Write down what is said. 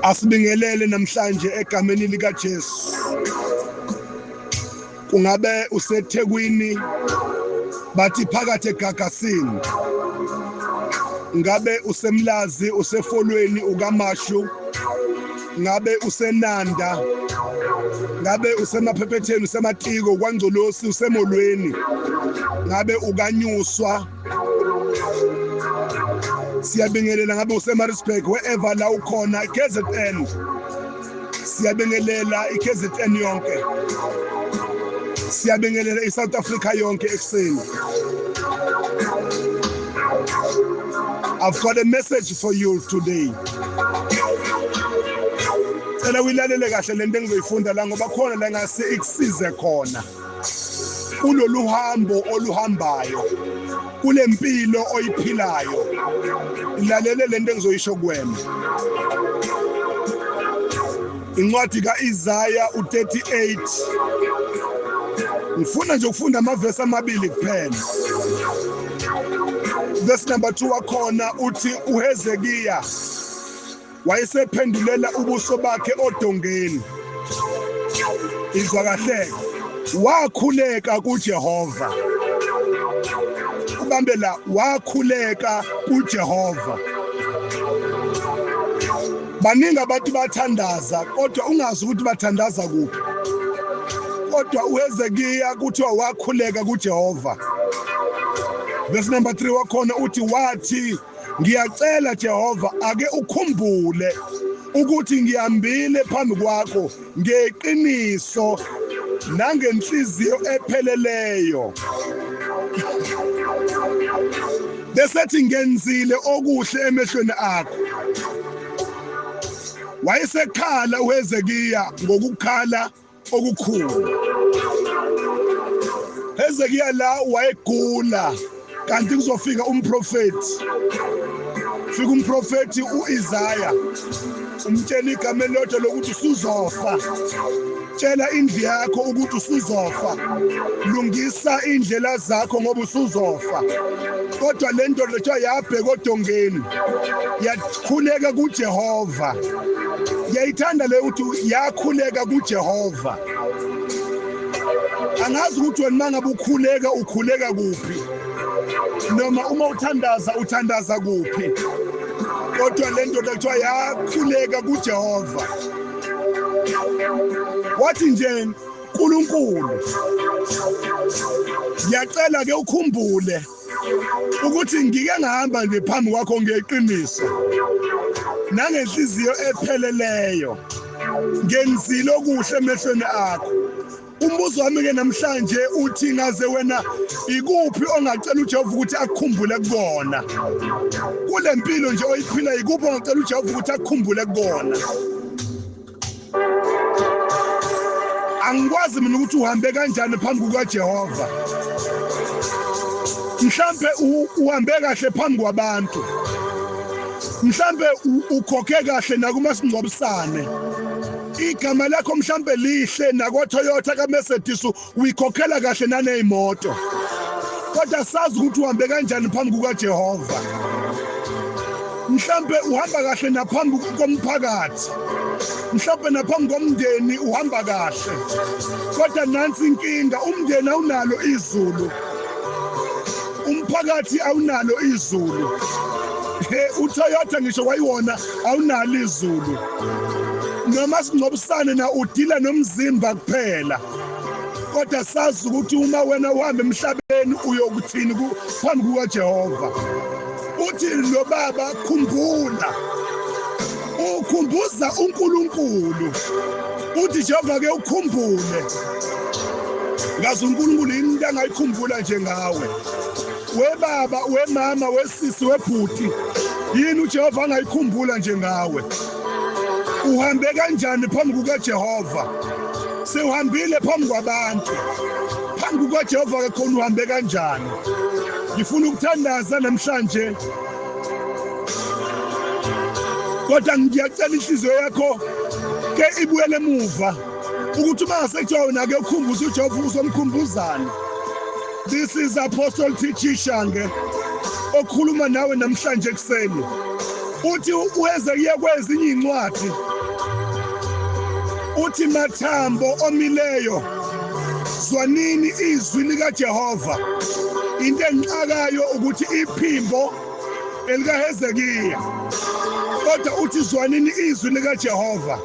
Asibingelele namhlanje egameni lika Jesu. Kungabe useThekwini, bathi phakathi eGagasini. Ngabe useMlazi, useFolweni, uKaMashu, ngabe useNanda, ngabe useMaphephetheni, useMatiko, kwaNgcolosi, useMolweni, ngabe uKanyuswa. Siyabingelela ngabe useMaritzburg, wherever la ukhona, KZN. Siyabingelela iKZN yonke. Siyabingelela iSouth Africa yonke ekuseni. I've got a message for you today. Cela uyilalele kahle lento engizoyifunda la, ngoba khona la ngase ikusize khona kulolu hambo oluhambayo, kule mpilo oyiphilayo. Ilalele lento engizoyisho kuwena. Incwadi kaIsaya u38. Ngifuna nje ukufunda amavesi amabili kuphela. Verse number 2 wakhona uthi uHezekiya wayesephendulela ubuso bakhe odongeni. Izwa kahle, wakhuleka kuJehova. Ubambe la, wakhuleka kuJehova. Baningi abantu bathandaza kodwa ungazi ukuthi bathandaza kuphi. Kodwa uHezekiya kuthiwa wakhuleka kuJehova. Verse number 3 wakhona uthi wathi, ngiyacela Jehova, ake ukhumbule ukuthi ngihambile phambi kwakho ngeqiniso nangenhliziyo epheleleyo. Besethi ngenzile okuhle emehlweni akho. Wayesekhala uHezekiya ngokukhala okukhulu. Hezekiya la wayegula, kanti kuzofika umprofeti. Fika umprofeti uIsaya, umtshela igama elilodwa lokuthi usuzofa. Tshela indlu yakho ukuthi usuzofa, lungisa indlela zakho ngoba usuzofa. Kodwa le ndoda kuthiwa yabheka odongeni, yakhuleka kuJehova. Ngiyayithanda le ukuthi yakhuleka kuJehova. Angazi ukuthi wena mangabe ukhuleka ukhuleka kuphi, noma uma uthandaza uthandaza kuphi, kodwa le ndoda kuthiwa yakhuleka kuJehova. Wathi nje, uNkulunkulu, ngiyacela ke ukhumbule ukuthi ngike ngahamba nje phambi kwakho ngeqiniso nangenhliziyo epheleleyo, ngenzile okuhle emehlweni akho. Umbuzo wami ke namhlanje uthi, ngaze wena ikuphi ongacela uJehova ukuthi akukhumbule kukona kule mpilo nje oyiphila? Ikuphi ongacela uJehova ukuthi akukhumbule kukona? Angikwazi mina ukuthi uhambe kanjani phambi kukaJehova. Mhlambe uhambe kahle phambi kwabantu, mhlambe ukhokhe kahle nakumasingcwabisane, igama lakho mhlambe lihle nakwa-Toyota ka-Mercedes, uyikhokhela kahle naneyimoto, kodwa sazi ukuthi uhambe kanjani phambi kukaJehova. Mhlambe uhamba kahle naphambi komphakathi, mhlambe naphambi komndeni uhamba kahle, kodwa nansi inkinga, umndeni awunalo izulu, umphakathi awunalo izulu, uToyota ngisho kwayiwona awunalo izulu, noma singcobisane na udila nomzimba kuphela. Kodwa sazi ukuthi uma wena uhamba emhlabeni uyokuthini phambi kukaJehova. Uthi lo baba, khumbula, ukhumbuza uNkulunkulu, uthi Jehova ke ukhumbule. Ngazi uNkulunkulu yini into angayikhumbula nje ngawe, webaba, wemama, wesisi, webhuti? Yini uJehova angayikhumbula nje ngawe? Uhambe kanjani phambi kukaJehova? Sewuhambile phambi kwabantu, phambi kukaJehova ke khona uhambe kanjani? Ngifuna ukuthandaza namhlanje, kodwa ngiyacela inhliziyo yakho ke ibuyele emuva, ukuthi uma ngasekuthiwa wena ke ukhumbuza uJehova, uzomkhumbuzani? This is Apostle T.G. Shange okhuluma nawe namhlanje ekuseni. Uthi uHezekiya kwezinye incwadi Uthi mathambo omileyo, zwanini izwi likaJehova. Into engixakayo ukuthi iphimbo elikaHezekiya, kodwa uthi zwanini izwi likaJehova.